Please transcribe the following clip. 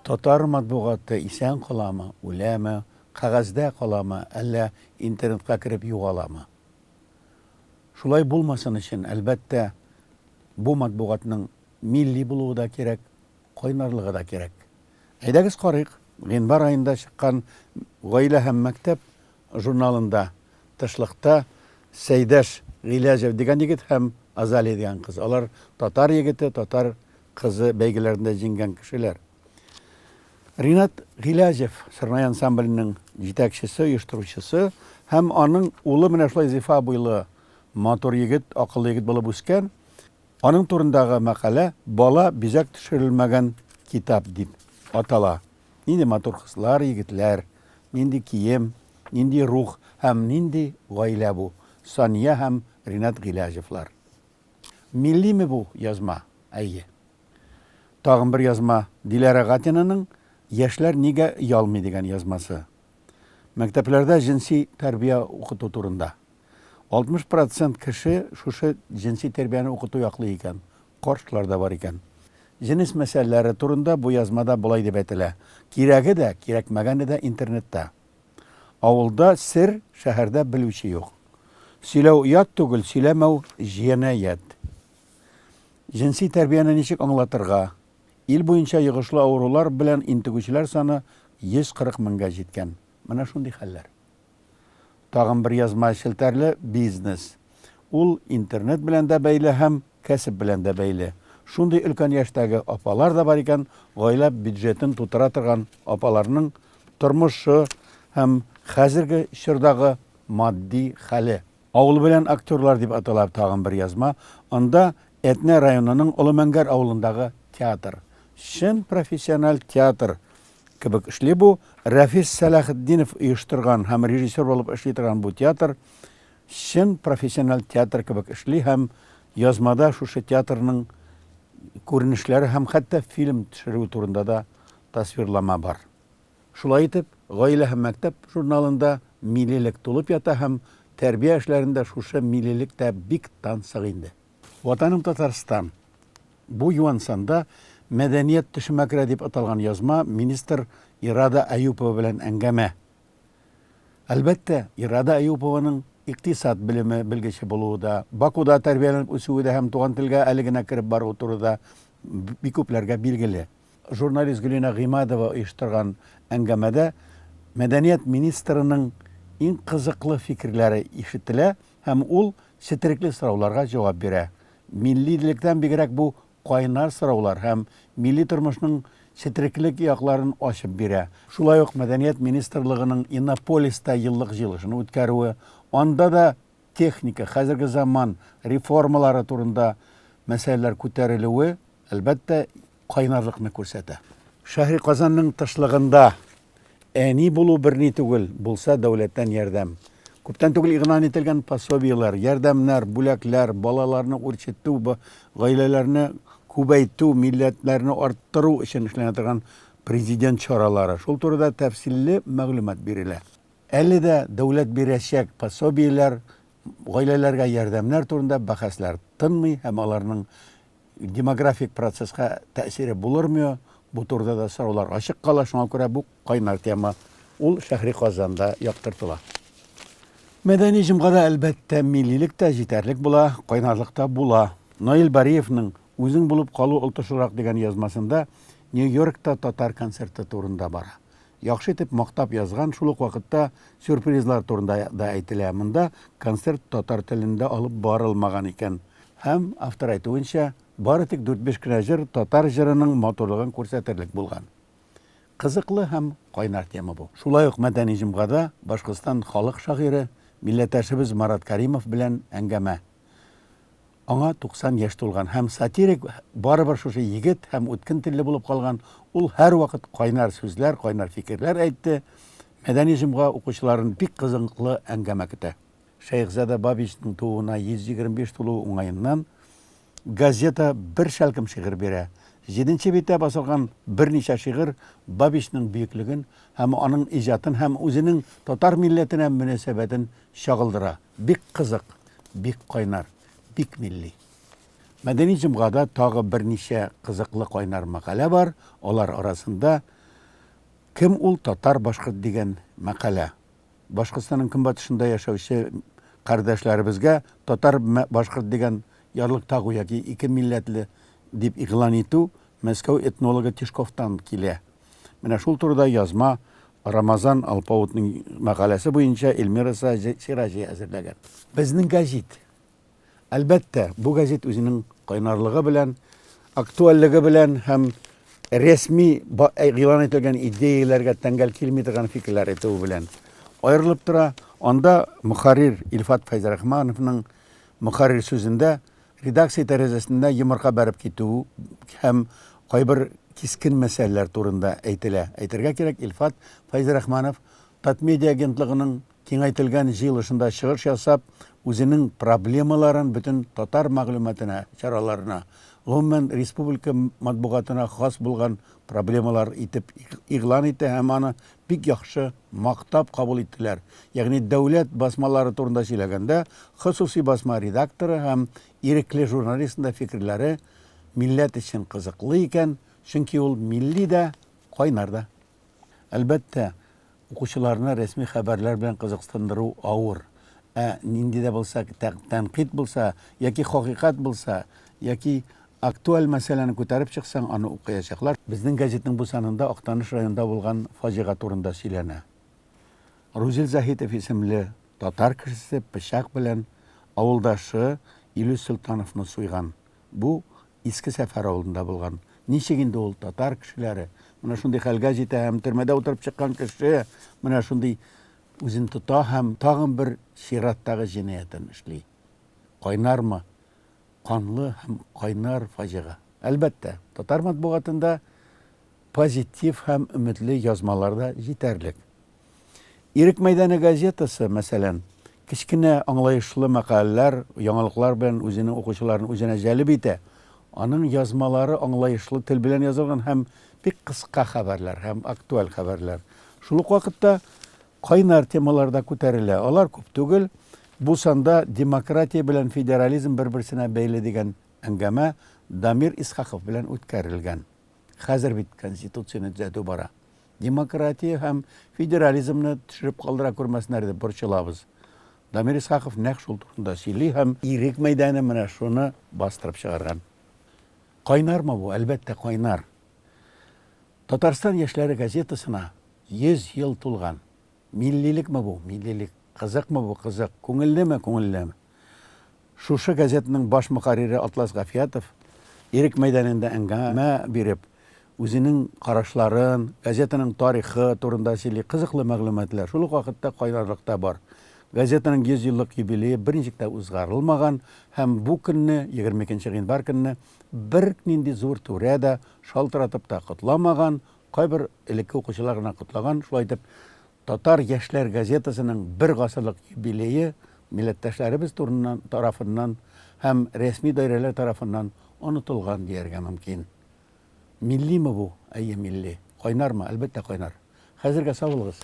Татар матбугаты исән каламы, үләме, кәгазьдә каламы, әллә интернетка кереп югаламы? Шулай булмасын өчен, әлбәттә, бу матбугатның милли булуы да кирәк, кайнарлыгы да кирәк. Әйдәгез карыйк, гыйнвар аенда чыккан Гаилә һәм мәктәп журналында тышлыкта Сәйдәш Гыйләҗев дигән егет һәм Азалия дигән кыз. Алар татар егете, татар кызы бәйгеләрендә җиңгән кешеләр. Ринат Гыйләҗев Сорнай ансамбленең җитәкчесе, оештыручысы һәм аның улы менә шулай зифа буйлы, матур егет, акыллы егет булып үскән. Аның турындагы мәкалә Бала бизәк төшерелмәгән китап дип атала. Нинди матур кызлар, егетләр, нинди кием, нинди рух һәм нинди гаилә бу, Сания һәм Ринат Гыйләҗевлар. Миллиме бу язма? Әйе. Тагын бер язма, Диләрә Гатинаның Яшьләр нигә оялмый дигән язмасы. Мәктәпләрдә җенси тәрбия укыту турында. 60 процент кеше шушы җенси тәрбияне укыту яклый икән. Каршылар да бар икән. Җенес мәсьәләләре турында бу язмада болай дип әйтелә, Кирәге дә, кирәкмәгәне дә интернетта. Авылда сер, шәһәрдә белүче юк. Сөйләү оят түгел, сөйләмәү җинаять. Җенси тәрбияне ничек аңлатырга? Ил буенча йогышлы авырулар белән интегүчеләр саны 140 меңгә җиткән. Менә шундый хәлләр. Тагын бер язма челтәрле бизнес. Ул интернет белән дә бәйле һәм кәсеп белән дә бәйле. Шундый өлкән яшьтәге апалар да бар икән, гаилә бюджетын тутыра торган апаларның тормышы һәм хәзерге чордагы матди хәле. Авыл белән актерлар дип атала тагын бер язма. Анда Әтнә районының Олы Мәңгәр авылындагы театр. Чын профессиональ театр кебек эшли бу. Рәфис Сәләхетдинов оештырган һәм режиссер булып эшли торган бу театр чын профессиональ театр кебек эшли һәм язмада шушы театрның күренешләре һәм хәтта фильм төшерү турында да тасвирлама бар. Шулай итеп, Гаилә һәм мәктәп журналында миллилек тулып ята һәм тәрбия эшләрендә шушы миллилек тә бик тансык инде. Ватаным Татарстан. Бу юан санда Мәдәният төшемә керә дип аталган язма министр Ирада Әюпова белән әңгәмә. Әлбәттә, Ирада Әюпованың икътисад белеме белгече булуы да, Бакуда тәрбияләнеп үсүе дә һәм туган телгә әле генә кереп баруы турыда бик күпләргә билгеле. Журналист Гөлинә Гыймадова оештырган әңгәмәдә мәдәният министрының иң кызыклы фикерләре ишетелә һәм ул четерекле сорауларга җавап бирә. Миллилектән бигрәк бу кайнар сораулар һәм милли тормышның четереклек якларын ачып бирә. Шулай ук мәдәният министрлыгының Иннополиста еллык җыелышын үткәрүе, анда да техника, хәзерге заман реформалары турында мәсьәләләр күтәрелүе, әлбәттә, кайнарлыкны күрсәтә. Шәһри Казанның тышлыгында әни булу берни түгел, булса дәүләттән ярдәм. Күптән түгел игълан ителгән пособиеләр, ярдәмнәр, бүләкләр, балаларны үрчетү, гаиләләрне күбәйтү, милләтләрне арттыру өчен эшләнә торган президент чаралары. Шул турыда тәфсилле мәгълүмат бирелә. Әле дә дәүләт бирәчәк пособиеләр, гаиләләргә ярдәмнәр турында бәхәсләр тынмый һәм аларның демографик процесска тәэсире булырмы, бу турыда да сораулар ачык кала, шуңа күрә бу кайнар тема, ул Шәһри Казанда яктыртыла. Мәдәни җомгада, әлбәттә, миллилек тә җитәрлек була, кайнарлык та була. Наил Бариевның Үзең булып калу отышлырак дигән язмасында Нью-Йоркта татар концерты турында бара. Яхшы итеп мактап язган, шул ук вакытта сюрпризлар турында да әйтелә. Монда концерт татар телендә алып барылмаган икән. Һәм, автор әйтүенчә, бары тик дүрт-биш кенә җыр татар җырының матурлыгын күрсәтерлек булган. Кызыклы һәм кайнар тема бу. Шулай ук Мәдәни җомгада Башкортстан халык шагыйре, милләттәшебез Марат Кәримов белән әңгәмә. Аңа 90 яшь тулган һәм сатирик барыбер шушы егет һәм үткен телле булып калган. Ул һәрвакыт кайнар сүзләр, кайнар фикерләр әйтте. Мәдәни җомга укучыларын бик кызыклы әңгәмә көтә. Шәехзада Бабичның тууына 125 тулуы уңаеннан газета бер шәлкем шигырь бирә. Җиденче биттә басылган берничә шигырь Бабичның бөеклеген һәм аның иҗатын һәм үзенең татар милләтенә мөнәсәбәтен чагылдыра. Бик кызык, бик кайнар, бик милли. Мәдәни җомгада тагы берничә кызыклы кайнар мәкалә бар, алар арасында Кем ул татар-башкорт дигән мәкалә. Башкортстанның көнбатышында яшәүче кардәшләребезгә татар-башкорт дигән ярлык тагу яки ике милләтле дип игълан итү Мәскәү этнологы Тишковтан килә. Менә шул турыда язма Рамазан алпавытның мәкаләсе буенча Эльмира Сираҗи әзерләгән. Безнең гәзит. Әлбәттә, бу гәзит үзенең кайнарлыгы белән, актуальлеге белән һәм рәсми игълан ителгән идеяләргә тәңгәл килми торган фикерләр әйтүе белән аерылып тора. Анда мөхәррир Илфат Фәйзрахмановның мөхәррир сүзендә редакция тәрәзәсендә йомырка бәреп китү һәм кайбер кискен мәсьәләләр турында әйтелә. Әйтергә кирәк, Илфат Фәйзрахманов Татмедиа агентлыгының киңәйтелгән җыелышында чыгыш ясап, үзенең проблемаларын бөтен татар мәгълүматына, чараларына, гомумән, республика матбугатына хас булган проблемалар итеп игълан итте һәм аны бик яхшы мактап кабул иттеләр. Ягъни дәүләт басмалары турында сөйләгәндә, хосусый басма редакторы һәм ирекле журналистның да фикерләре милләт өчен кызыклы икән, чөнки ул милли дә, кайнар да. Әлбәттә, укучыларны рәсми хәбәрләр белән кызыксындыру авыр. Ә нинди дә булса тәнкыйть булса, яки хакыйкать булса, яки актуаль мәсьәләне күтәреп чыксаң, аны укыячаклар. Безнең гәзитнең бу санында Актаныш районында булган фаҗига турында сөйләнә. Рузил Заһитов исемле татар кешесе пычак белән авылдашы Илүс Солтановны суйган. Бу Иске Сәфәр авылында булган. Ничек инде ул татар кешеләре менә шундый хәлгә җитә һәм төрмәдә утырып чыккан кеше менә шундый үзен тота һәм тагын бер чираттагы җинаятен эшли. Кайнармы? Канлы һәм кайнар фаҗига. Әлбәттә, татар матбугатында позитив һәм өметле язмалар да җитәрлек. Ирек мәйданы газетасы, мәсәлән, кечкенә аңлаешлы мәкаләләр, яңалыклар белән үзенең укучыларын үзенә җәлеп итә. Аның язмалары аңлаешлы тел белән язылган һәм бик кыска хәбәрләр һәм актуаль хәбәрләр. Шул ук вакытта кайнар темалар да күтәрелә. Алар күп түгел. Бу санда демократия белән федерализм бер-берсенә бәйле дигән әңгәмә Дамир Исхаков белән үткәрелгән. Хәзер бит Конституцияне төзәтү бара. Демократия һәм федерализмны төшереп калдыра күрмәсеннәр дип борчылабыз. Дамир Исхаков нәкъ шул турында сөйли һәм Ирек мәйданы менә шуны бастырып чыгарган. Кайнармы бу? Әлбәттә, кайнар. Татарстан яшьләре газетасына 100 ел тулган. Миллилекме бу? Миллилек. Кызыкмы бу? Кызык. Күңеллеме? Күңелле. Шушы газетаның баш мөхәррире Атлас Гафиятов Ирек мәйданында әңгәмә биреп, үзенең карашларын, газетаның тарихы турында сөйли, кызыклы мәгълүматлар, шул ук вакытта кайнарлык та бар. Газетаның 100 еллык юбилее берничек тә узгарылмаган һәм бу көнне, 22 нче гыйнвар көнне, бернинди зур түрә дә шалтыратып та котламаган, кайбер элекке укучылар гына котлаган, шулай итеп, Татар яшьләр газетасының бер гасырлык юбилее милләттәшләребез турыннан тарафыннан һәм рәсми даирәләр тарафыннан онытылган дияргә мөмкин. Миллиме бу? Әйе, милли. Кайнармы? Әлбәттә, кайнар. Хәзергә сау булыгыз.